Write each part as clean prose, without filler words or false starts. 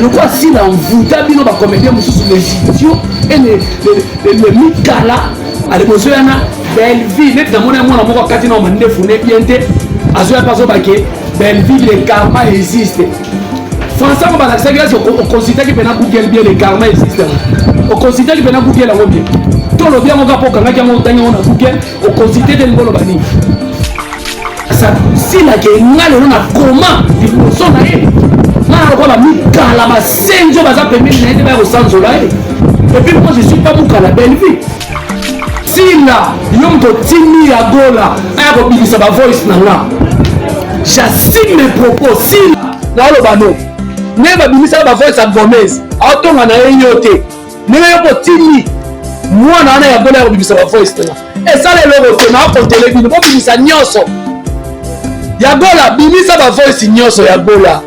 Lokola Sila mvuta bino ba comédien mosusu les idiots et les mikala ale bozoya na Bellevue neti namoni ya mwana moko akati na mandefu ne bien te azoya mpe azobake Bellevue le karma existe. Français yango balakisaki esi oconsultaki mpena Google bien le karma existe yango oconsultaki mpena Google yango bien to olobi yango kaka mpo okangaki yango otangi yango na Google oconsulte te lingo oloba nini sila ke nga lelo na koma liboso na ye nga na lokola bamikala basenzo baza pembeni na ye te baya kosanzola ye. Et puis moi, je suis pas mokala Bellevue. Sila, yo moto otindi ya Gola aya kobimisa bavoice na nga, j'assume mes propos. Sila, naoloba no ndenge babimisaka bavoice ya Gomez aotonga na ye yo te, ndenge yo mpo otindi mwana wana ya Gola ya kobimisa bavoice na nga, esala eloko te. Naokotele bino bobimisa nyonso ya Gola, bimisa bavoice nyonso ya Gola.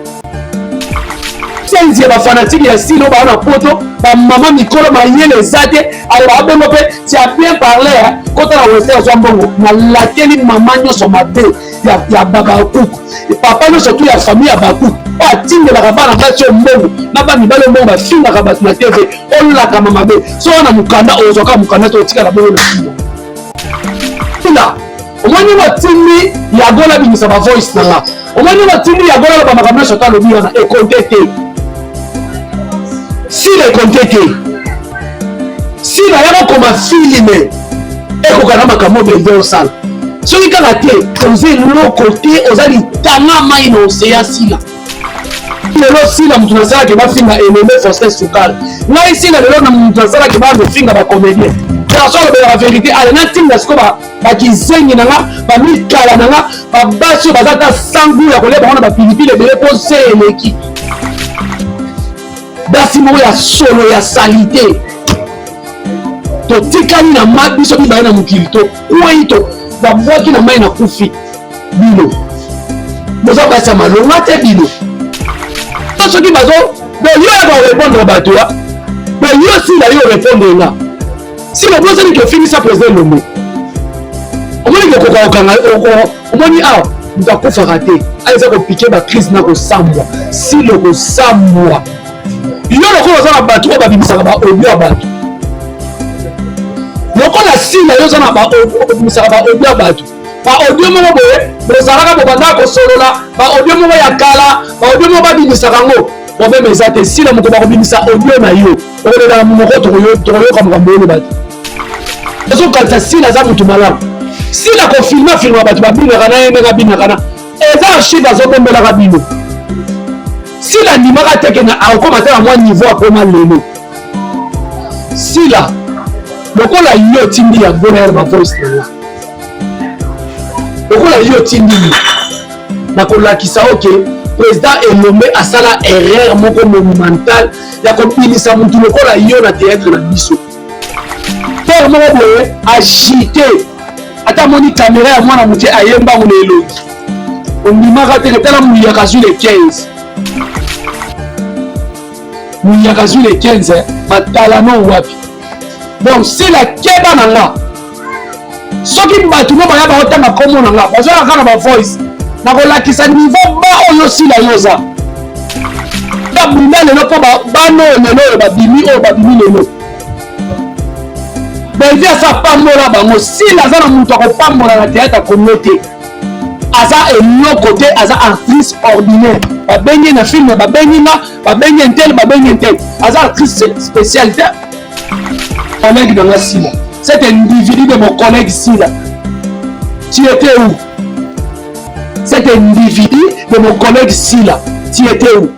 Senzi ya bafanatike ya Silo baa na poto, bamama mikolo mayele eza te. Aloba bongo mpe tu as bien parlé, kota na western azwa mbongo. Nalakeli mama nyonso mabe ya babakuku, papa nyonso tu ya famille ya bakuku oyo atindelaka bana basi oyo mbongo na bana mibali oyo mbongo, bafingaka bato na TV, olakama mabe. So wana mokanda ozwaka mokanda te, otikala bongo na kina. Omoni batindi ya Gola abimisa bavoice na nga, omoni batindi ya Gola aloba makambo nyonso ata alobi wana, ekonte te. Sila ekonte te. Sila ya kokoma filme ekoka na makambo bende osala soki kaka te, oza eloko te, oza litanga mai na oseya. Sila lelo, Sila moto nasalaki bafinga Elombe Faustin Sukal ngai. Sila lelo na moto nasalaki bazofinga bacomédien garçon alobelaka vérité. Ale natinda siko bakizengi na nga, bamikala na nga, babasi oyo baza ata sangu ya kolia bango na bapilipili ebele mpo se eleki basi moko ya solo ya salite. Totikali na ma biso mibale na mokili, tokwei, to babwaki na mai na kufi. Bino boza basi ya malonga te. Bino soki bazo yo ya korépondre bato wa yo, Sila, yo répondre nga. Sila, obosani ke ofingisa président Lombe, omoni kokoka kokanga, omoni awa moto akufaka te, eza kopike bacrise na kosambwa. Sila, kosambwa yo lokola oza na bato oyo babimisaka baaudio ya bato lokola Sila, yo oza na babimisaka baaudio ya bato, baaudio moko boye bozalaka bobandaka kosolola, baaudio moko ya kala, baaudio moko babimisaka yango, problème eza te. Sila, moko bakobimisa audio na yo, okolelaka monoko, tokoyoka makambo oyo bato ozokanisa. Sila aza motu malamu. Sila kofilma filma bato babinaka na ye ndenge abinaka na eza archive azobombelaka bino. Sila andimaka te ke akokoma te na mwa niveau akoma lelo. Sila, lokola yo otindi ya Gola ya bavoice na nga, lokola yo otindi ye, nakolakisa oke président Elombe asala erreur moko monumentale ya kobimisa motu lokola yo na théâtre na biso. Père moko boye agité, ata amoni kamera ya mwana moke, ayembango na elongi, ondimaka te. Tala muyaka azwi le 15, muyaka azwi le 15, matalano wapi? Donc Sila, keba na nga. Soki bato mo baya baotanga nkombo na nga, bazwaka kaka na bavoice, nakolakisa niveau ba oyo Sila yo oza. Babunda lelo mpo bana oyo lelo oyo babimi, oyo babimi lelo, Belvi aza pambola bango. Sila aza na moto akopambola na théâtre Congo te, aza eloko te, aza actrice ordinaire. Babengi na film, babengi nga, babengi intel, babengi intel, aza actrice spéciale te. Collègue na nga Sila, cet individu de mon collègue Sila, tu étais où? Cet individu de mon collègue Sila, tu étais où?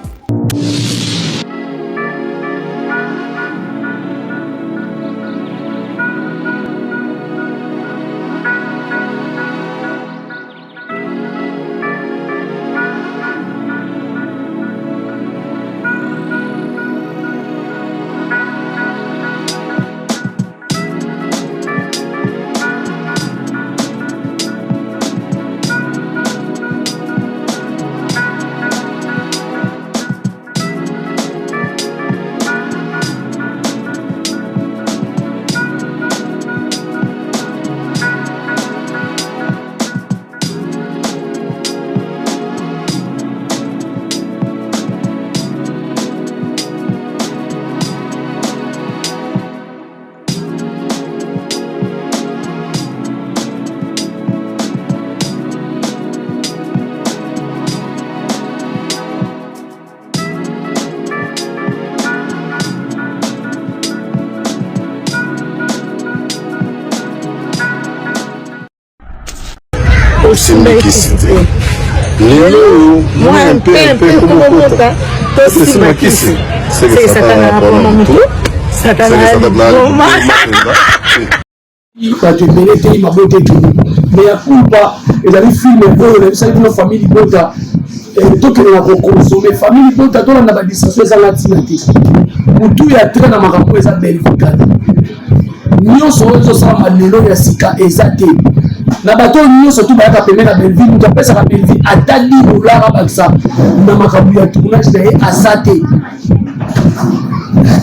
Osimbi kisi te. Lelo oyo mwa mpe mpe komokota tosimba kisi. Seke satana apona motu. Satana liboma. Bato ebele te mabota etuni mais ya kulpa ezali filme oyo nayebisaki bino famille libota eh, tokende na kokonsome famille libota tolanda badistraction ezanga ntina te. Motu ya train na makambo eza belvikani nyonso oyo ezosalama lelo ya sika eza te na bato oyo nyonso tu bayaka pembe na Bellevue. Moto apesaka Bellevue ata 10 dollar abakisa na makambo ya tournage na ye aza te.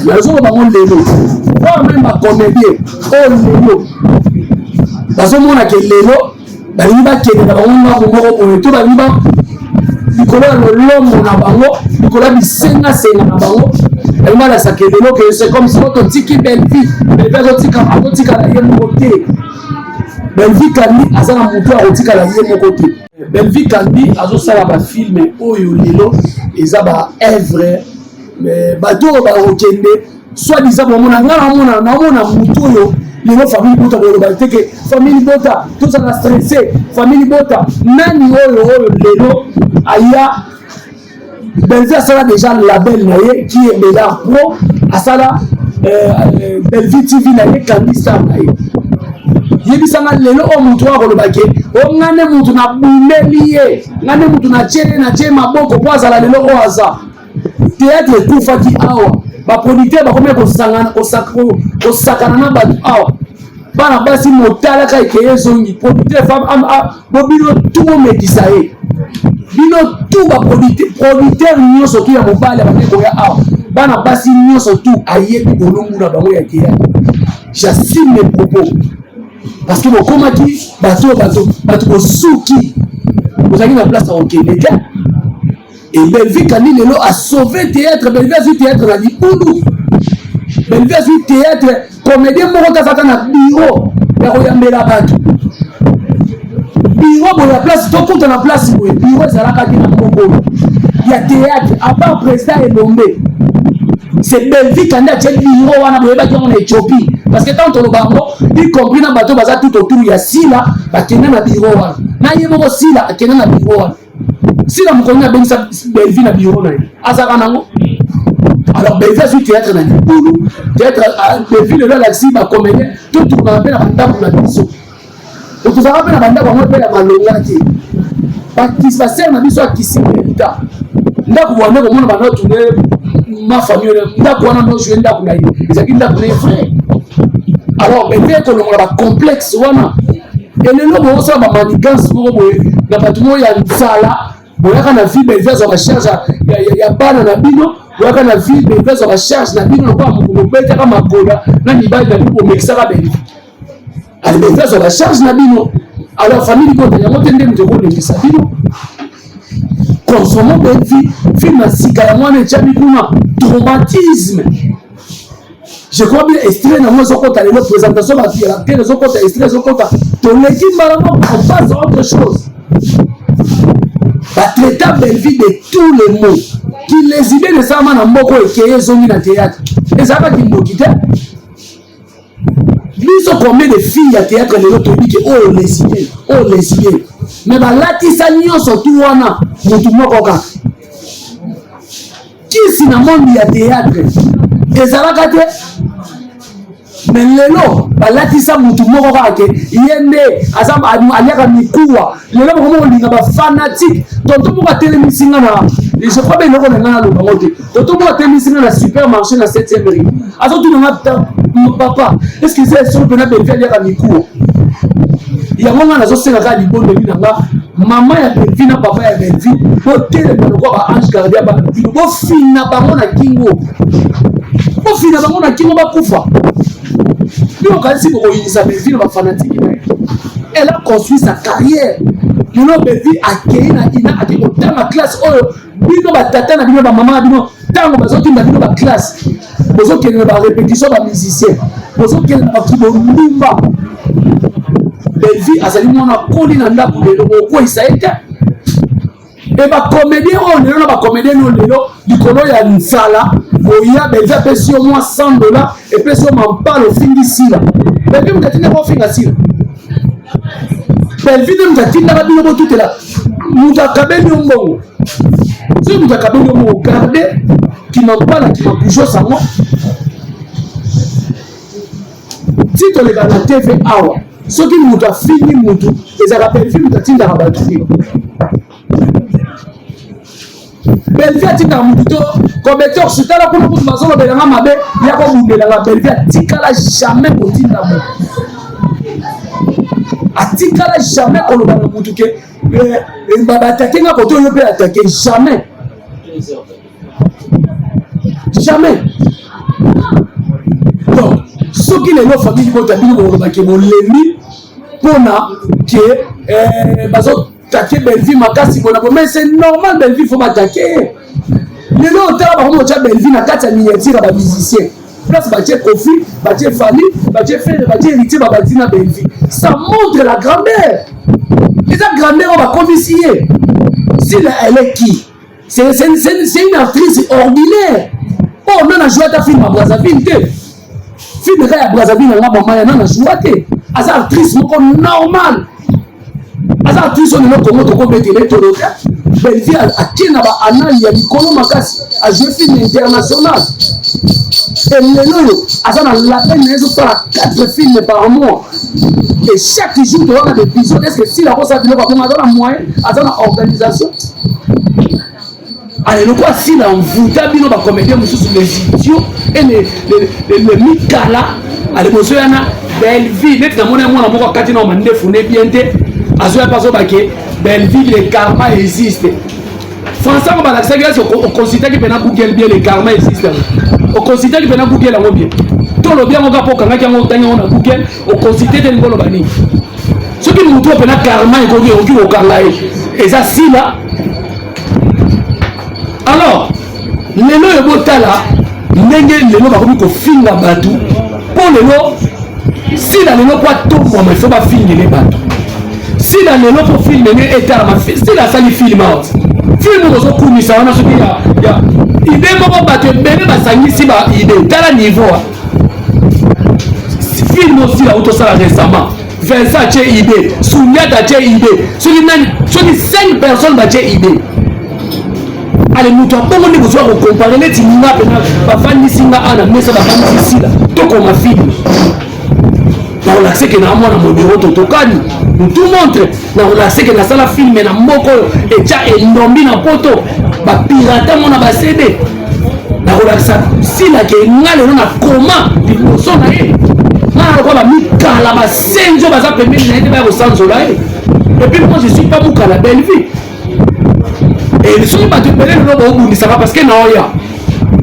Nazoloba bango lelo, voire même bacomédien oyo lelo bazomona ke lelo balingi bakende na bango ngambo moko boye to balingi ba likolo ya lolombo na bango, likolo ya bisengasenga na bango, balingi balakisaka lelo ke c'est comme si totiki Bellevue. Bellevue azotikala ye moko te. Bellevue Kandi aza na motu akotikala ye moko te. Bellevue Kandi azosala bafilme oyo lelo eza baœuvre. Bato oyo bakokende soit disant bomona nga namona naomona motu oyo lelo famille bota koloba te ke famille bota tozala stressé. Famille bota nani oyo lelo aya? Bellevue asala déjà label na ye qui est Belar Pro, asala Bellevue TV na ye, Kandi Star na ye. Yebisanga lelo oyo motu oyo akoloba ke o nga nde motu nabundeli ye, nga nde motu natie ye, natie maboko mpo azala lelo oyo aza. Théâtre ekufaki awa, baproducteur bakomi kosakana na bato awa. Bana basi motalaka ekeye ezongi producteur bo bino tu bomekisa ye, bino tu baproducteur nyonso tu ya mobali abandi koya awa. Bana basi nyonso tu ayebi bolumbu na bango ya théâtre. J'assume mes propos parce que bokomaki bato bato bato bosuki, bozalaki na place ya kokende te. E Bellevue Kandi lelo asauve théâtre. Bellevue azwi théâtre na libulu. Bellevue azwi théâtre, comédien moko te azalaka na bureau ya koyambela bato, bureau boye ya place tokuta na place boye. Bureau ezalaka te na moko oyo ya théâtre à part président Elombe. C'est Bellevue Kandi atie bureau wana. Boyebaki yango na Éthiopie parce que tant toloba yango, y compris na bato baza tout autour ya Sila, bakende na bureau wana na ye moko. Sila akende na bureau wana. Sila mokoni abengisa Bellevue na bureau na ye azalaka nango. Alors Bellevue azwi théâtre na libulu. Théâtre Bellevue lelo alakisi bacomédien totournaka mpe na bandako na biso, tozalaka mpe na bandako yango mpe ya malonga te. Basere na biso akisi elita ndako bwande komona banda tourne ma famille ndako wana nojue ndako na ye ezalaki ndako na ye vrai. Alors Bellevue ekolongola bacomplexe wana. Elelo bozosala bamanigance moko boye na bato moko ya nzala. Boyaka na vie, Bellevue azwaka charge ya bana na bino. Boyaka na vie, Bellevue azwaka charge na bino lokola mokolo obetaka makola na mibali na bino, bomekisaka Bellevue. Ale Bellevue azwaka charge na bino. Alors famille libota yango te nde moto ekolekisa bino. Consommons Bellevue. Film ya sika yango wana etiami kuna, Traumatisme. Je crois bien extrait nango ezokota lelo, présentation bato ya l'acteur ezokota, extrait ezokota. Toleki mbala moko, on passe à autre chose. Batraita Bellevue de tous les mots kilesbienne esalama na mboka oyo ekeye ezongi na théâtre. Ezalaka kindoki te. Biso combien de filles ya théâtre lelo toyebi ke oyo lesbienne, oyo lesbienne? Mais balatisa nyonso tu wana motu moko kaka. Kisi na monde ya théâtre ezalaka te, mais lelo balatisa mutu moko kaka ke ye nde aza aliaka mikuwa. Lelo bokomi kolinga bafanatique. Tonto moko atelemisi nga na, je crois bien eloko na nga naloba ngo te, tonto moko atelemisi nga na supermarché na 7e rue, azotuna nga: "Papa, est ce que eza solo mpena Bellevue aliaka mikuwa?" Yango nga nazosenga kaka libondeli na nga: mama ya Bellevue na papa ya Bellevue, botelema lokola ba ange gardien bana bino, bofina bango na kingo, bofina bango na kingo, bakufa. Bino okanisi bokoyinisa Bellevue na bafanatike na ye? Elle a construit sa carrière. Lelo Bellevue akei na ina, akei kotanga classe oyo bino batata na bino, bamama na bino, ntango bazotinda bino baclasse, bozokende na barépétition, bamusicien bozokende na bakibondumba. Bellevue azali mwana koli na ndako. Lelo bokokweyisa ye te. E bacomédien oyo lelo na bacomédien oyo lelo likolo ya nzala boya, Bellevue apesi yo mwa 100 dollar, epesi yo mampala, ofingi Sila. Bellevue moto atindaka ofinga Sila. Bellevue nde moto atindaka bino botutela moto akabeli yo mbongo. Soki moto akabeli yo mbongo, garde kimampala kimakujosa yango ti toleka na TV awa. Soki moto afingi motu, ezalaka Bellevue moto atindaka bato te. Bellevue atindaka motu to kobetor tala kuna kutu bazolobela nga mabe ya kobundela nga. Bellevue atikala jamais kotinda motu, atikala jamais koloba na motu ke batake nga kote oyo mpe atake jamais, jamais. Donc soki lelo famille libota bino bokolobake bolembi mpona ke bazo attaquer Bellevue makasi bona bo, mais c'est normal, Bellevue faut m'attaquer. Lelo otala bakomi kotya Bellevue na kati ya miniature ya bamusicien, place batie Kofi, batie Fally, batie Ferre, batie Héritier, babati na Bellevue. Ça montre la grandeur, eza grandeur oyo bakomisi ye. Sila, elle est qui? C'est une actrice ordinaire oyo nana joue ata film ya Brazzaville te, film kaka ya Brazzaville nanga mama ya nana joue te. Aza actrice moko normale, aza actrice oyo lelo Kongo tokobetele tolo te. Bellevue atie na baanale ya likolo makasi, ajoue film international e lelo oyo aza na label na ye, ezosala 4 films par mois et chaque jour toza na baépisode. Est ce que Sila akosala biloko abongo? Aza na moyen, aza na organisation. Ale lokola Sila mvuta bino bacomédien mosusu, les idiots et les mikala. Ale bozoya na Bellevue neti namoni mwana moko akati na mandefu ne bien te, azoya mpe azobake Bellevue, le karma existe. Français yango balakisaki esi oconsultaki mpena Google bien? Le karma existe yango oconsultaki mpena Google yango bien? To olobi yango kaka mpo okangaki yango, otangi yango na Google, oconsulte te? Lingo oloba nini? Soki motu oyo mpena karma ekoki ekoki kokanga ye, eza Sila. Alors lelo oyo botala ndenge lelo bakomi kofinga bato mpo lelo Sila, lelo po atombwama, ifo bafingele bato Sila. Lelo mpo film ne etalama, Sila asali film out, film bozokumisa wana. Soki ya idée moko, bato ebele basangisi ba idée, tala niveau film osila utosala récemment. Vincent atie idée, Sundiata atie idée, soki nani, soki 5 personnes batie idée. Ale moto abongo nde bozwa kocomparer neti nga mpena bafandisi nga a na mesa, bafandisi Sila, tokoma film, nakolakisa ke na mwana modero totokani mutu montre, nakolakisa ke nasala film na mboka oyo etya endombi na poto, bapirata ngo na bacd. Nakolakisa Sila ke nga lelo nakoma liboso na ye, nga na lokola bamikala basenzi oyo baza pembeni na ye te baya kosanzola ye. Et puis moi, je suis pas mokala Bellevue. Et soki bato ebele lelo boobundisaka, parce que naoya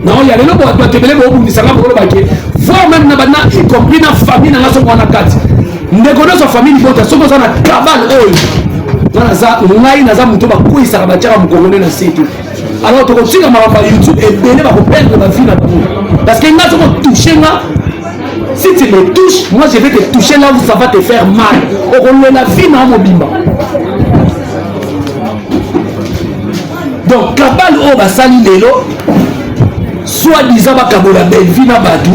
naoya lelo, bato ebele boobundisaka, bokolobake voire même na bana, y compris na famille nanga. Soki wana kati ndeko nyonso famille libota, soki oza na kabale oyo, nga naza, ngai naza moto bakweyisaka, batiaka mokongo nde na se te. Alors tokotika makambo ya YouTube, ebele bakoperdre bavie na bango, parce que nga soki otouche nga, si tu me touches, moi je vais te toucher là où ça va te faire mal, okolela vie na yo mobimba. Donc kabale oyo basali lelo, soit disant bakabola Bellevue na bato,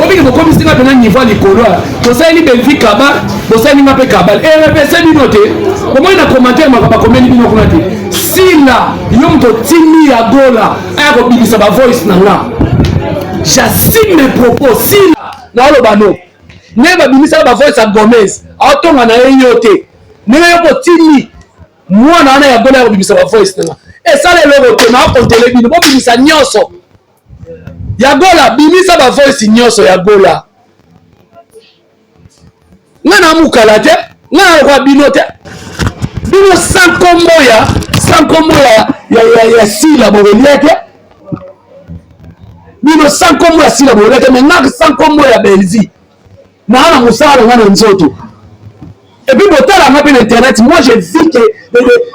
obiki bokomisi nga mpena niveau ya likolo. Bosaleli Bellevue kabale, bosaleli nga mpe kabale, erepese bino te. Bomoi na commentaire makambo bakomeli bino kuna te. Sila, yo moto otindi ya Gola aya kobimisa bavoice na nga, j'assume mes propos. Sila, naoloba no ndenge babimisaka bavoice ya Gomez, aotonga na ye yo te. Ndenge yo kotindi mwana wana ya Gola ya kobimisa bavoice na nga, esala eloko te. Naokontele bino, bobimisa nyonso ya Gola, bimisa bavoice nyonso ya Gola. Nga na mokala te, nga na lokwa bino te. Bino sans kombo ya, sans kombo ya Sila bokolia te. Bino sans kombo ya Sila bokolia te, mais nga sans kombo ya Bellevue naa na mosala na nga na nzoto. Et puis botala nga mpe na internet, moi je vis que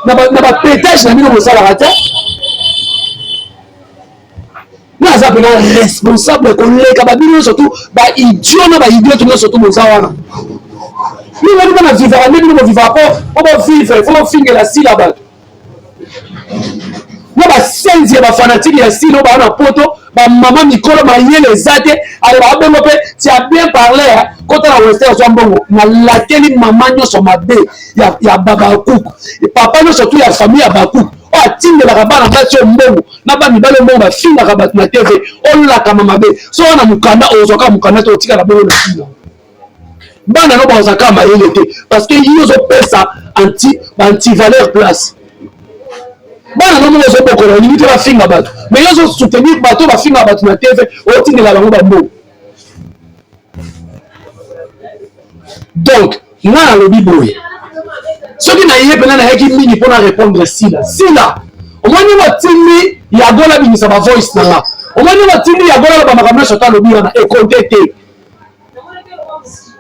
na bapétage na bino bosalaka te. Nga aza mpena responsable koleka babino nyonso tu, baidiot na baidiote nyonso tu boza wana. Bino bino na vivaka nde bino bovivaka po bovivre, fo bofingela Sila. Bato na basenzi ya bafanatike ya Sila oyo baa na poto. Bamama mikolo mayele eza te. Alors babengo mpe tu as bien parlé, kota na western ozwa mbongo. Nalakeli mama nyonso mabe ya babakuku, papa nyonso tu ya famille ya bakuku oyo atindelaka bana basi oyo mbongo na bana mibali oyo mbongo, bafingaka bato na TV, olakama mabe. So wana mokanda ozwaka mokanda te, otikala bongo na ntina bana no bazalaka mayele te, parce que yo ozopesa anti baantivaleur place. Bana no moko ozobokola, olingi te bafinga bato, mais yo ozosoutenir bato bafinga bato na TV, otindela bango bambongo. Donc nga nalobi boye, soki na ye mpena nayaki mingi mpona répondre Sila. Sila, omoni batindi Yagola abimisa bavoice na nga, omoni batindi Yagola aloba makambo nyonso ata alobi wana, ekonte te.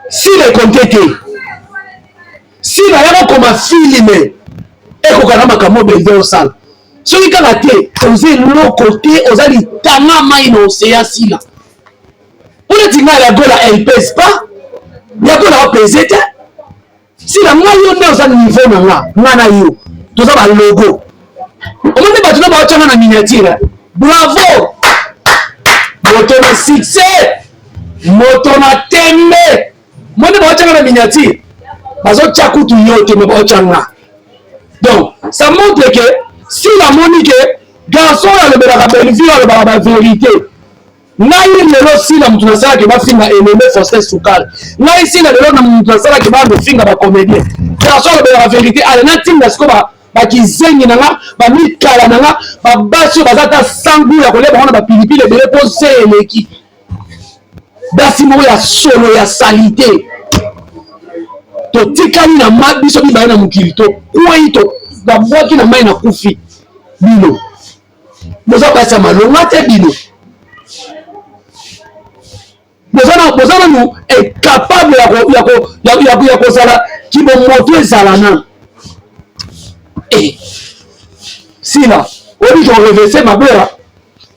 Sila ekonte te. Sila ya kokoma filme ekoka na makambo bende osala soki kaka te, oza eloko te, oza litanga mai na oseya. Sila, mpo neti ngai Yagola, elle pèse pas. Yagola opese te. Sila, ngai yo nde oza niveau na nga. Nga na yo toza balogo. Omoni bato na baotyanga na miniature, bravo, moto na succès, moto na tembe. Moni baotyanga na miniature, bazotya kutu yo te, me baotyanga. Donc ça montre que Sila amoni ke garçon oyo alobelaka Bellevue, alobaka bavérité. Ngai lelo Sila moto nasalaki bafinga Elombe Faustin Sukal. Ngai Sila lelo na moto nasalaki bafinga bacomédien. Garçon alobelaka vérité, ale natinda siko bakizengi na nga, bamikala na nga, babasi oyo baza ata sangu ya kolia bango na bapilipili ebele mpo se eleki basi moko ya solo ya salite. Totikali na ma biso mibale na mokili, tokwei, babwaki na mai, na kufi. Bino boza basi ya malonga te. Bino boza nanu incapable ya kozala kibomoto ezala nanu. Sila, oyebi korevese mabera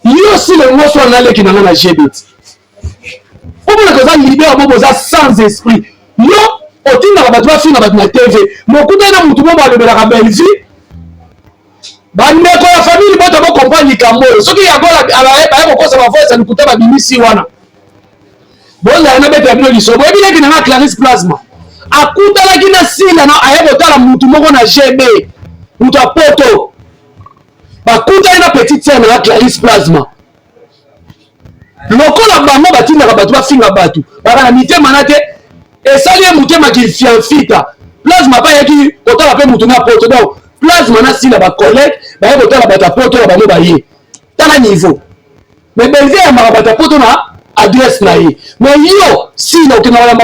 yo. Sila ngoso wana naleki na nga na gbet, omonaka oza leader mo boza sans esprit. Yo otindaka bato bafinga bato na TV, mokutani na motu mo balobelaka Bellevue. Bandeko ya famille libota, bocomprendre likambo oyo. Soki Yagola baye kokosa bavoice ya lokuta babimisi wana, bozala na bete ya bino liso. Boyebi leki na nga Clarisse Plasma akutanaki na Sila na aye kotala mutu moko na GB, mutu ya poto. Bakutani na petite sœur na nga Clarisse Plasma. Lokola bango batindaka bato bafinga bato, baka na mitema na te, esali ye motema kifianfita. Plasma mpe ayaki kotala mpe mutu na poto. Donc Plasma na Sila bacollègue, baye kotala bato ya poto na bango, baye tala niveau. Mais Bellevue ayambaka bato ya poto na adresse na ye, mais yo Sila okenda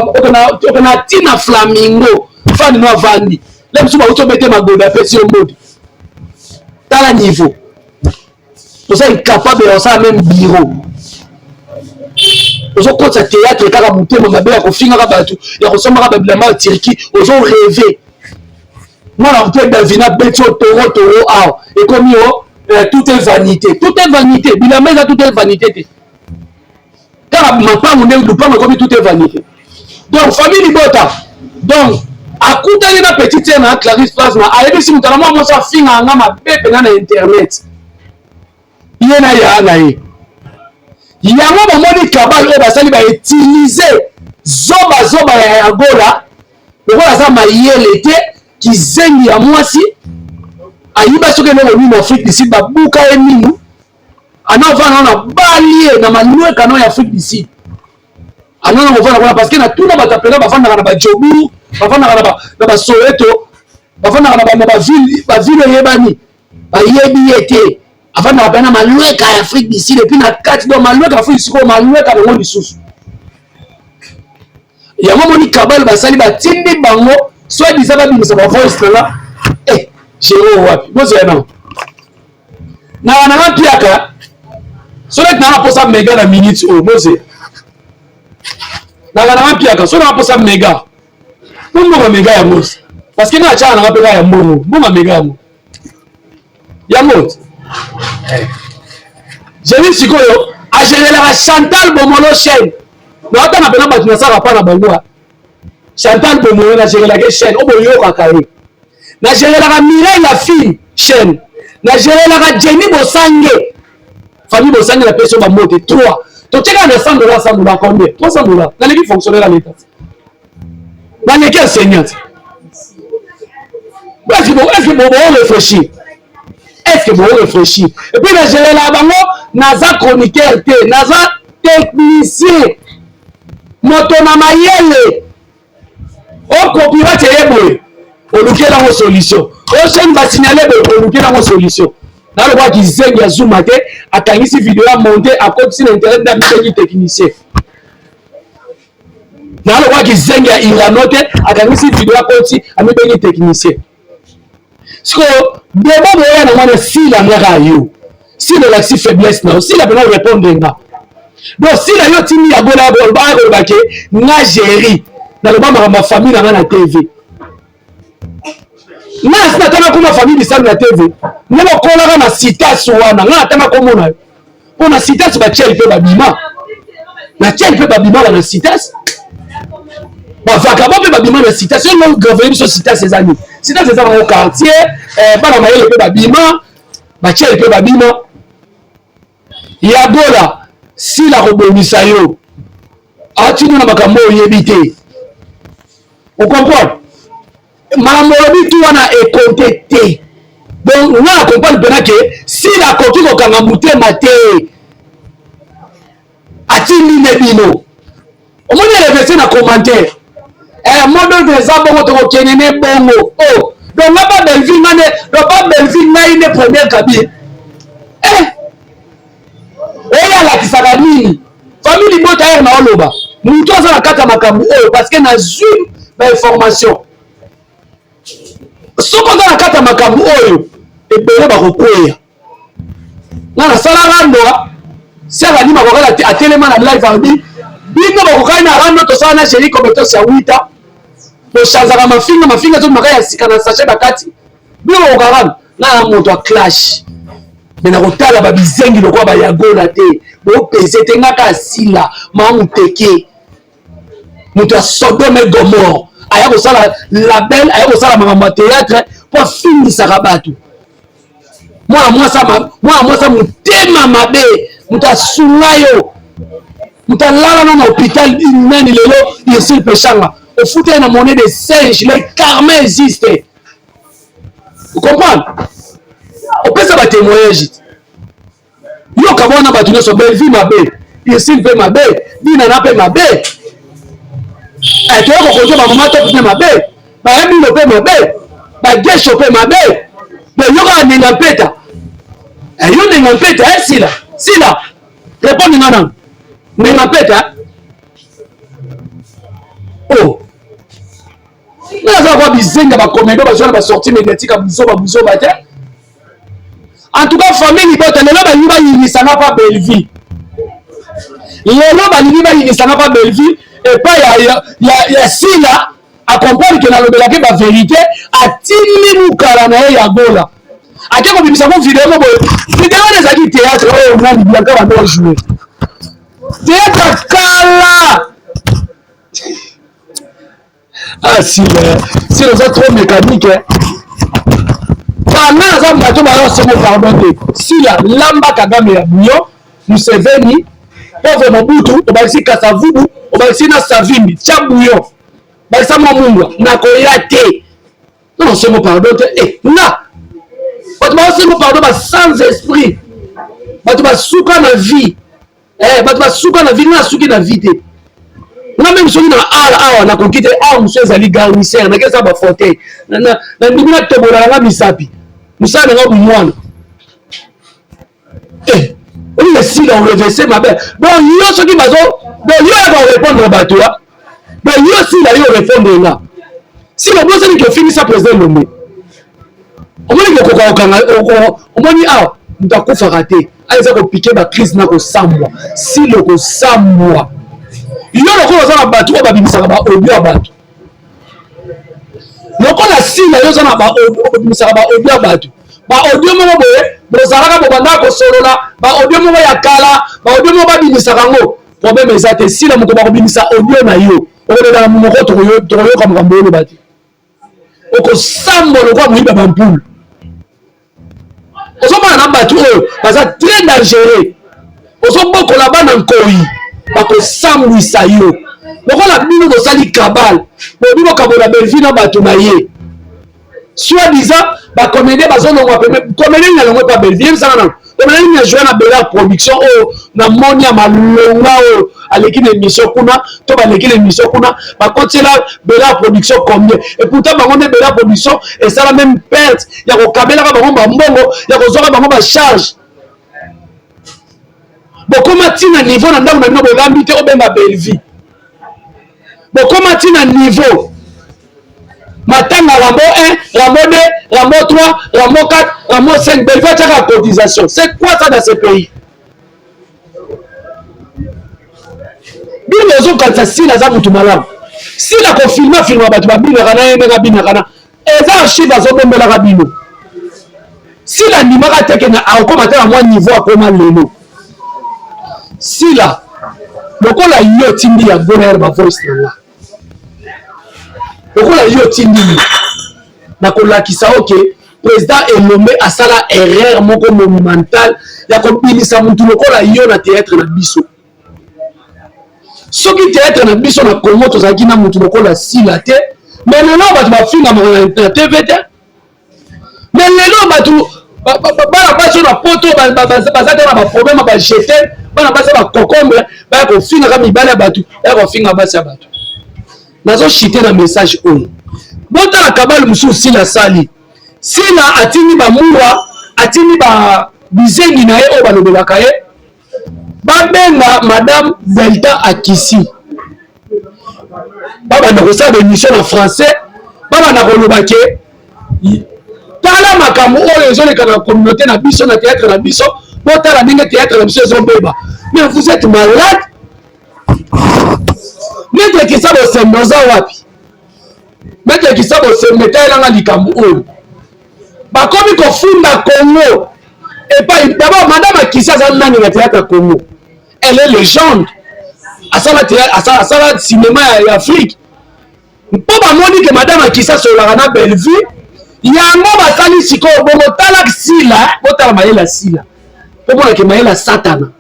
ntina Flamingo fani no avandi le mosusu, bauti obete magoda, apesi yo mbodi. Tala niveau, oza incapable ya kosala même bureau. Ozokotisa théâtre kaka motema mabe ya kofingaka bato, ya kosombaka babilamba ya Turquie. Ozo rêve mwana moke Davina beti yo toro toro awa, ekomi yo tout est vanité, tout est vanité. Bilamba eza tout est vanité te, kaka mapango nde lupango ekomi tout est vanité. Donc famille libota, donc akutani na petite sœur na Clarisse Plasma, ayebisi moto na mwa mwasi afingaka nga mabe mpena na internet, ye na ya na ye. Yango bomoni kabale oyo basali, bautilize zobazoba ya Yagola lokola aza mayele te, kizengi ya mwasi ayiba soki eloko nini Afrique du Sud, babuka ye minu, anavanda na balie na malweka no ya Afrique du Sud, anana kovanda kuna, parce que na tuna bato apena bavandaka na baJoburg, bavandaka na baSoweto, bavandaka na baville eyebani, bayebi ye te. Avandaka mpe na malweka ya Afrique du Sud et puis na kati, donc malweka Afrique sikoyo, malweka bango lisusu. Yango moni kabale basali, batindi bango soit disant babimisa bavoice na nga. Eh, jero wapi bozela nango na nanga mpiaka so neti nanga mposa mega na minute oyo. Bozela nanga nanga mpiaka so nanga mposa mega po mbongo mega yango, parce que nga atyaka nanga mpe kaka ya mbongo, mbongo mega yango yango. Jeni sikoyo agérelaka Chantal Bomolo chaîne. Naotanga mpena bato nasalaka mpa na bango. Chantal Bomolo nagérelaka chaîne oyo boyokaka ye, nagérelaka Mireille la fille chaîne, nagérelaka Jenny Bosange famille. Mosangi napesi yo bambote 3 totyekaka na 100 dollar, 100 dollar combien? 300 dollar. Naleki fonctionnaire ya leta, naleki enseignant. Est-ce que bo réfléchir? Est-ce que bo réfléchir? Et puis nagelela bango, naza chroniqueur te, naza technicien, moto na mayele. Ocopyright eye boye, olukeli yango solution. Ochaîne basignale boye, olukeli yango solution. Naloba kizengi ya Zuma te, akangisi video ya monte, akotisi na internet nde abisengi technicien. Naloba kizengi ya Irano te, akangisi video, akotisi, amibengi technicien. Sikoyo deba boya na mwana Sila ngaka yo. Sila olakisi faiblesse na yo. Sila mpena orépondre nga. Donc Sila, yo tindi ya gola koloba ke nga géri naloba makambo ya famille na nga na TV. Nga nasi natanga koma famille Bisalu na TV nde bokolaka na citas wana. Nga natanga komona yo mpo na citas, batiel mpe babima na tiel mpe babimaka na citas, bavakabo mpe babima na citas. Yo gravele biso citas eza nini? Citas eza bango quartier, bana mayele mpe babima, batiel mpe babima. Ya Gola, Sila kobongisa yo, atindi na makambo oyo oyebi te. Ocomprendre makambo olobi tu wana ekonte te. Donc nga na comprendre mpena ke Sila akoki kokanga motema te, atindi nde bino. Omoni elevese na commentaire, mot d'ordre eza bongo, tokokende ne bongo. Oh, donc nga pa Belleville, nga nde, donc pa Belleville, ngai nde première kabine. Oyo alakisaka nini? Famille libota ere na oloba motu aza na kati ya makambo oyo, parce que nazwi bainformation. Soki oza na kati ya makambo oyo, ebele bakokweya. Nga nasala rando, sere alima kokala, atelema na live, alobi bino bakokali na rando tosala na Géri Cobetos ya wita, bochanzaka mafinga, mafinga ezobimaka ya sika na sachet bakati bino bakoka rando. Nga na moto ya clash, me nakotala babizengi lokola bayagola te, bopese te. Nga kaka Sila maa moteke, moto ya Sodome et Gomore, aya kosala label, aya kosala makambo ya théâtre mpo afingisaka bato. Mwana mwasi, mwana mwasi motema mabe, moto asunga yo, moto alala na hôpital nani lelo, Ursule Peshanga, ofuta ye na monnaie de singe. Le karma existe, comprendre? Opesa batémoignage, yoka wana bato nyonso. Belvi mabe, Ursule mpe mabe, Dinana mpe mabe, toya kokonza bamama to mpe mabe, bayebino mpe mabe, bagesho mpe mabe. Yoka ndenga mpeta, yo ndenga mpeta. Sila, Sila, répondre nga nanu, ndenga mpeta. Oh, nga naza kwa bizenga, bacomédien bazwa na basortie médiatique ya buzoba, buzoba te. En tout cas, famille libota, lelo balingi bayinisanga pa Bellevie, lelo balingi bayinisanga pa Bellevie epai ya Sila. Acomprendre ke nalobelaki bavérité, atindi mokala na ye ya Gola, ake kobimisa mo video mo boye. Video wana ezalaki théâtre oyo nani, Bianca, bando joue théâtre kala. Ah, Sila, Sila oza trop mécanique. Kana aza bato bayosengo pardon te. Sila lamba Kagame ya bouillon, Museveni, pauvre Mobutu, obakisi Kasavubu, obakisi na Savimbi, tia bouillon, bakisa mwa mungwa, nakoya te. Non, sengo pardon te. Nga bato baosengo pardon ba sans esprit, bato basuka na vie, bato basuka na vie. Nga asuki na vie te. Nga même soki na awa awa nakoki te. Awa mosu ezali garnisseur, nake eza bafauteuil, nandimi natobola nanga misapi, mosala nanga bumwana. Oyo esila orevese mabe. Bon, yo soki bazo, bon, yo yaka orépondre bato ya bon. Yo Sila, yo orépondre nga. Sila, obosani ke ofingisa président Lombe. Omoni ke okoka kokanga, omoni awa moto akufaka te, ayo eza kopike bacrise na kosambwa. Sila, okosambwa yo lokola oza na bato oyo babimisaka baaudio ya bato. Lokola Sila, yo oza na babimisaka baaudio ya bato, baaudio moko boye bozalaka, bobandaka kosolola, baaudio moko ya kala, baaudio moko babimisaka yango, problème eza te. Sila, moko bakobimisa audio na yo, okolobaka monoko, tokoyoka makambo oloba te. Okosambwa lokola moyiba bampule. Ozomona na bato oyo baza très dangereux. Ozobokola bana nkoyi, bakosambwisa yo. Lokola bino bosali kabale, bobi bokabola Bellevue na bato na ye. Soit disant ba comédien bazolongwa pembe, comédien nini alongwe pa Bellevue? Yebisanga nanu. Comédien nini ajoua na Bellard production oyo na moni ya malonga oyo aleki na émission kuna to baleki na émission kuna bakotiela Bellard production combien? Et pourtant bango nde Bellard production esala même perte ya kokabelaka bango bambongo ya kozwaka bango ba charge. Bokoma ti na niveau na ndako na bino bolambi te obenga Bellevue. Bokoma ti na niveau matanga Rambo 1, Rambo 2, Rambo 3, Rambo 4, Rambo 5. Bellevue atiaka cotisation. C'est quoi ça dans ce pays? Bino ozokanisa Sila aza mutu malamu. Sila kofilma filma bato babinaka na ye ndenge abinaka na eza archive azobombelaka bino. Sila andimaka te ke akokoma te na mwa niveau akoma lelo. Sila lokola yo otindi ya goner ba voice na nga, lokola yo otindi ye nakolakisa oke président Elombe asala erreur moko monumentale ya kobimisa mutu lokola yo na théâtre na biso. Soki théâtre na biso na Congo tozalaki na mutu lokola Sila te, mais lelo bato bafingamaka na TV te. Mais lelo bato bana basi na poto baza te na baproblème ya bajete, bana basi ya bakokombre baya kofingaka mibali ya bato, baya kofinga basi ya bato. Nazoshite na message oyo, botala kabale mosusu Sila asali. Sila atindi bamura, atindi ba bizengi na ye oyo balobelaka ye, babenga madame Delta Akisi, babanda kosala baemission na français, babanda koloba ke tala makambo oyo ezoleka na communauté na biso, na théâtre na biso, botala ndenge théâtre na biso ezobeba. Mais vous êtes malade. Maître Kisa Bosembe oza wapi? Maître Kisa Bosembe, talelanga likambo oyo bakomi kofunda Congo epai. D'abord madame Akisi aza nani na théâtre ya Congo? Elle est légende, asala théâtre, asala cinéma ya Afrique. Mpo bamoni ke madame Akisi asololaka na Bellevue, yango basali sikoyo bongo. Tala Sila, botala mayele ya Sila, mpo mona ke mayele ya Satana,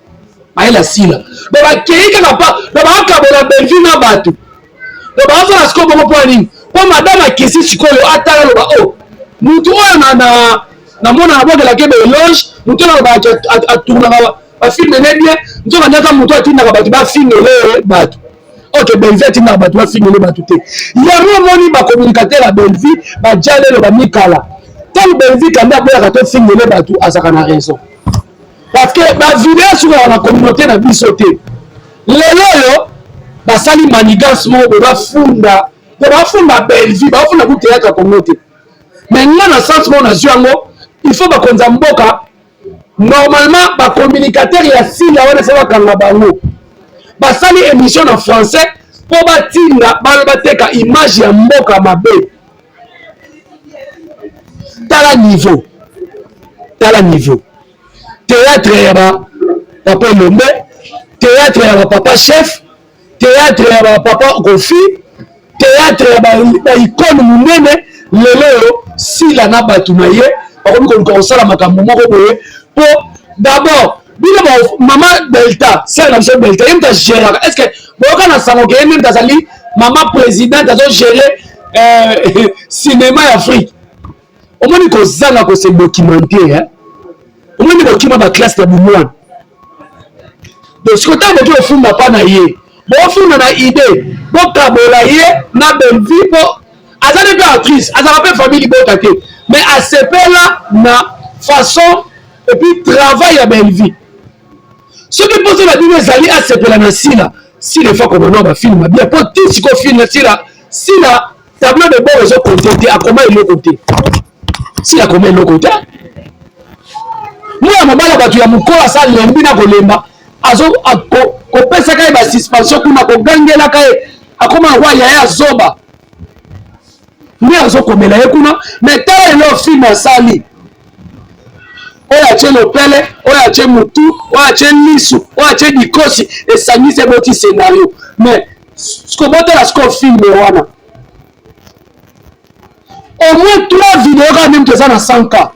mayele ya Sila. Bo bakei kaka pa bo bakabola Bellevue na bato, bo bazala sikoyo bongo. Mpo nini? Mpo madame Akisi sikoyo atala loba o oh, mutu oyo na na namona abwakelaki ba éloge, mutu oyo alobaka atournaka bafilme ne bien, nzoka nde aza mutu atindaka bato bafingele bato. Ok, Bellevue atindaka bato bafingele bato te. Yango omoni bacommunicateur ya Bellevue baja lelo bamikala. Ntango Bellevue kande aboyaka tofingele bato, azalaka na raison, parce que bavideo esukaka na communauté na biso te. Lelo oyo basali manigance moko boye, bafunda po bafunda Bellevue, bafunda ku théâtre ya Congo te. Mais nga na sens moko nazwi yango, il faut bakonza mboka normalement bacommunicateur ya Sila wana fo bakanga bango. Basali émission na français mpo batinda bana bateka image ya mboka mabe. Tala niveau, tala niveau théâtre ya ba papa Elombe, théâtre ya ba papa chef, théâtre ya ba papa Kofi, théâtre ya ba icône monene. Lelo oyo Sila na bato na ye bakomi koluka kosala makambo moko boye. Mpo d'abord bino mama Delta, sere na biso Delta, ye moto agéraka. Est ce que boyoka na sango ke ye nde moto azali mama présidente azogere cinéma ya Afrique? Omoni kozanga kose documenter, eh? Omoni kokima baklasse na bomwana. Donc sikoyo ntango boki kofunda mpa na ye, bofunda na idée bokabola ye na Bellevue, mpo azali mpe actrice, azalaka mpe famille libota te, mais asepela na façon et puis travail ya Bellevue. Soki mposa na bino ezali asepela na Sila, Sila efa komona bafilme bien, mpo ti sikoyo filme Sila, Sila tableau de bord ezokonte te, akoma eloko te. Sila akoma eloko te. Mwana mobali ya bato ya mokolo asa lembi na kolemba, azo kopesaka ye basuspension kuna, kogangelaka ye, akoma roi yaya azoba nde azokomela ye kuna. Mais tala lelo filme asali oyo atie lopele, oyo atie mutu, oyo atie lisu, oyo atie dikosi, esangisi eboti scénario. Mais botala sikoyo filme wana, au moins 3 vidéo kaka nde moto eza na 100K.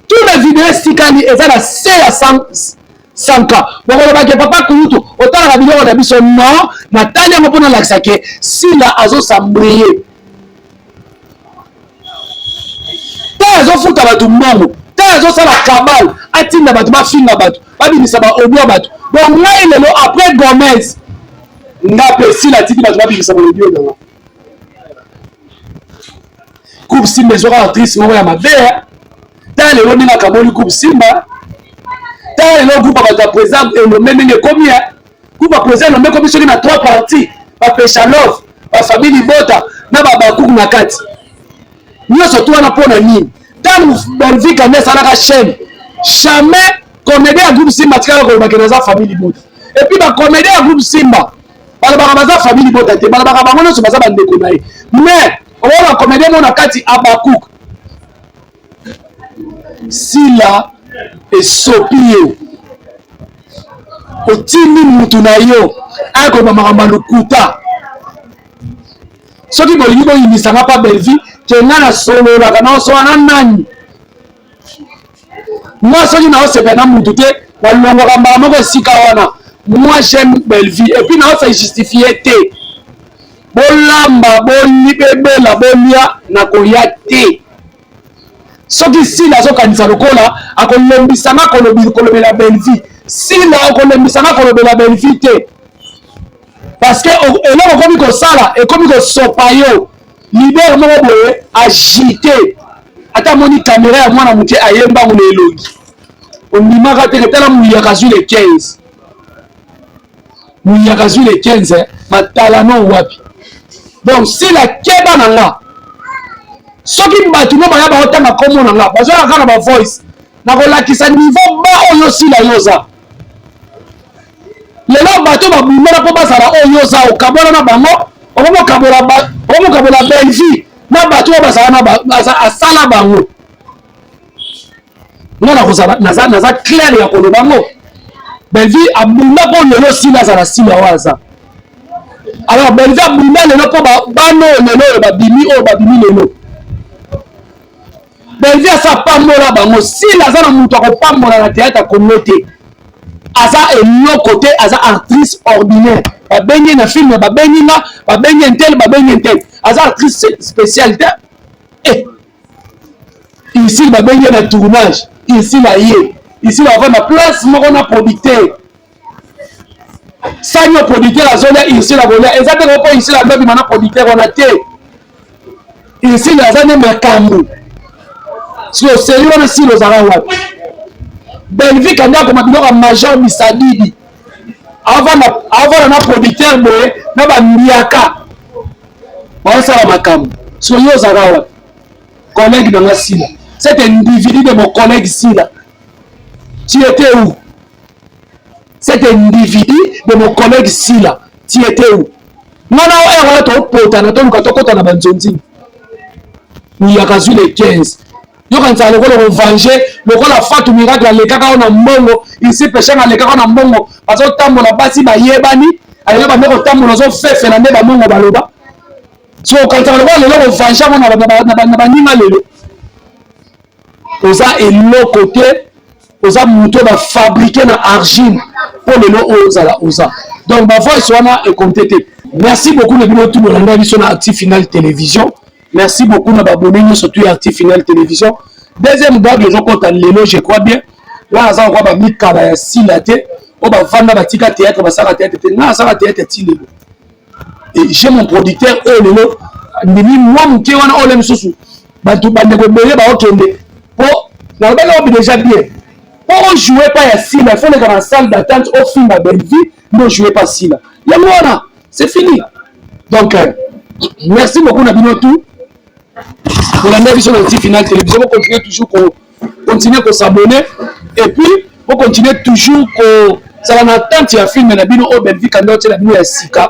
Tous les vidéos esikali eza na se ya 100. 100K. Bokoloba ke papa kulutu otalaka biloko na biso non, natali yango mpo nalakisa ke Sila azosambrille te, azofuta bato mbongo te, azosala kabal, atinda bato bafinga bato, babimisa baobwa bato. Donc ngai lelo après Gomez nga mpe Sila atiki bato babimisa balobi na nga. Groupe Simba ezwaka actrice moko ya mabe. Tala lelo ndenge akaboli groupe Simba. Tala lelo groupe ya bato ya président Elombe ndenge ekomi. Groupe ya président Elombe ekomi soki na trois parties, bapesha love, bafamille libota na babakuku na kati. Nyonso tu wana mpo na nini? Ntango Bellevue Kandi asalaka chaîne, jamais comédien ya groupe Simba atikala koloba ke naza famille libota. Et puis ba comédien ya groupe Simba balobaka baza famille libota te, balobaka bango nyonso baza bandeko na ye. Mais oyo ba comédien mo na kati Abakuk Sila esopi yo, otindi mutu na yo akoloba makambo ya lokuta. Soki bolingi boyinisa nga pa Bellevue ke nga nasololaka naosola na nani? Nga soki naosepela na mutu te nalongwaka mbala moko esika wana. Moi j'aime Bellevue et puis naose justifie te. Bolamba bolibebela bolia nakoya te. Soki Sila azokanisa lokola akolembisa nga kolobela Bellevue, Sila okolembisa nga kolobela Bellevue te, parce que eloko okomi kosala ekomi kosopa yo. Leader moko boye agite, ata amoni kamera ya mwana moke ayembango na elongi, ondimaka te. Tala muyaka azwi le 15, muyaka azwi le 15, matalano wapi? Donc Sila keba na nga, soki bato no baya baotanga kombo na nga, bazwaka kaka na ba voice, nakolakisa niveau ba oyo Sila yo oza lelo. Bato babundana mpo bazala oyo oza, okabwana na bango, okomokabola Bellevue na bato oyo bazala na asala bango. Nga nakozala naza claire ya koloba ngo, Bellevue abunda mpo lelo Sila azala Sila oyo aza. Alors Bellevue abunda lelo mpo bana oyo lelo oyo babimi, oyo babimi lelo, Bellevue asa pambola bango. Sila aza na moto akopambola na théâtre ya Congo te, aza eloko te, aza actrice ordinaire. Babengi na film, babengi nga, babengi intel, babengi intel, aza actrice spéciale te. Eh, ici babengi na tournage, ici na ye, ici bavanda place moko na producteur, sani oyo producteur azolia, Ursule akolia. Eza te mpo Ursule azobima na producteur wana te, Ursule aza nde makambo. Si oseli wana, Sila ozala wapi? Bellevue Kandi akoma biloko ya major bisadidi, avanda na producteur boye na bambiaka baosala makambo. So yo ozala wapi, collègue na nga Sila? Cet individu de mon collègue Sila, tu étais où? Cet individu de mon collègue Sila, tu étais où? Nga na oyo wana topotana, toluka tokɔta na banzonzini. Muyaka zwi le 15, yokanisaka lokola kovange lokola Fatu Miracle alekaka oyo na mbongo, isi Peshanga alekaka oyo na mbongo, bazotambola basi bayebani, aleka bande kotambola ozofefela nde bamongo baloba. So okanisaka lokola lelo kovange yango na baninga lelo, oza eloko te, oza moto bafabrike na argile mpo lelo oyo ozala oza. Donc bavoice wana ecompte te. Merci beaucoup na bino tu bolanda biso na Active Final Télévision. Merci beaucoup na babone nyonso tu ya Active Final Télévision. Deuxième gag ezokɔta lelo, je crois bien wana aza kokwa bamikala ya Sila te, oyo bavanda batika théâtre, basala théâtre te. Nga asala théâtre ti lelo et j'ai mon producteur oyo lelo ndimi mwa moke wana oyo le mosusu bato bandeko ebele baokende mpo nalobaki obi déjà bien. Mpo ojoue pa ya Sila, il faut leka na salle d'attente, ofinga Bellevue nde ojoue pa Sila, yango wana c'est fini. Donc merci beaucoup na bino tout kolanda biso na Active Final Télévision. Bocontinue toujours ko continuer kosabonner et puis bocontinue toujours kozala na attente ya film na bino oyo Bellevue Kandi otiela bino ya sika.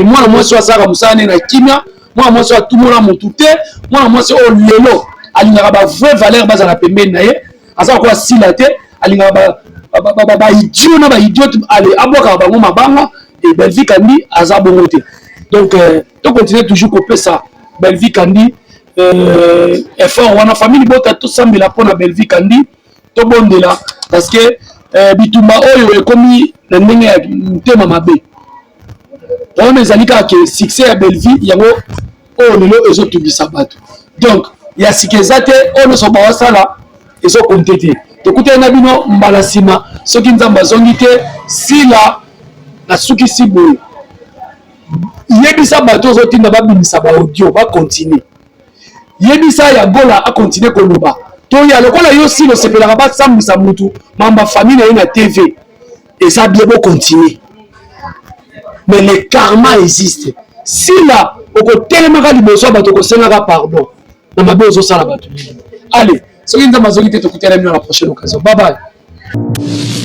Mwana mwasi oyo asalaka mosala ne na kimia, mwana mwasi oyo atumola motu te, mwana mwasi oyo lelo alingaka ba vraie valeur bazala pembeni na ye, aza kokola Sila te, alingaka baidiot na baidiot ale abwakaka bango mabanga. E Bellevue Kandi aza bongo te. Donc tocontinue toujours kopesa Bellevue Kandi effort wana. Famille libota, tosambela mpona Bellevue Kandi, tobondela parce que Eh, bitumba oyo ekomi na ndenge ya motema mabe. Problème ezali kaka ke succès ya Bellevue yango oyo lelo ezotungisa bato. Donc ya sika eza te, oyo nyonso bawasala ezokonte te. Tokutani na bino mbala nsima soki Nzambe azongi te. Sila nasukisi boye, yebisa bato ozotinda babimisa ba audio bakontinue. Yebisa ya Gola a continuer koloba toya lokola yo sila osepelaka basambwisa mutu mamba famille na ye na TV eza bien bo continuer mais le karma existe. Sila okotelemaka liboso ya bato okosengaka pardon na mabe ozosala bato mingi. Allez, soki Nzambe azongi te tokutana bino na prochaine occasion. Bye bye.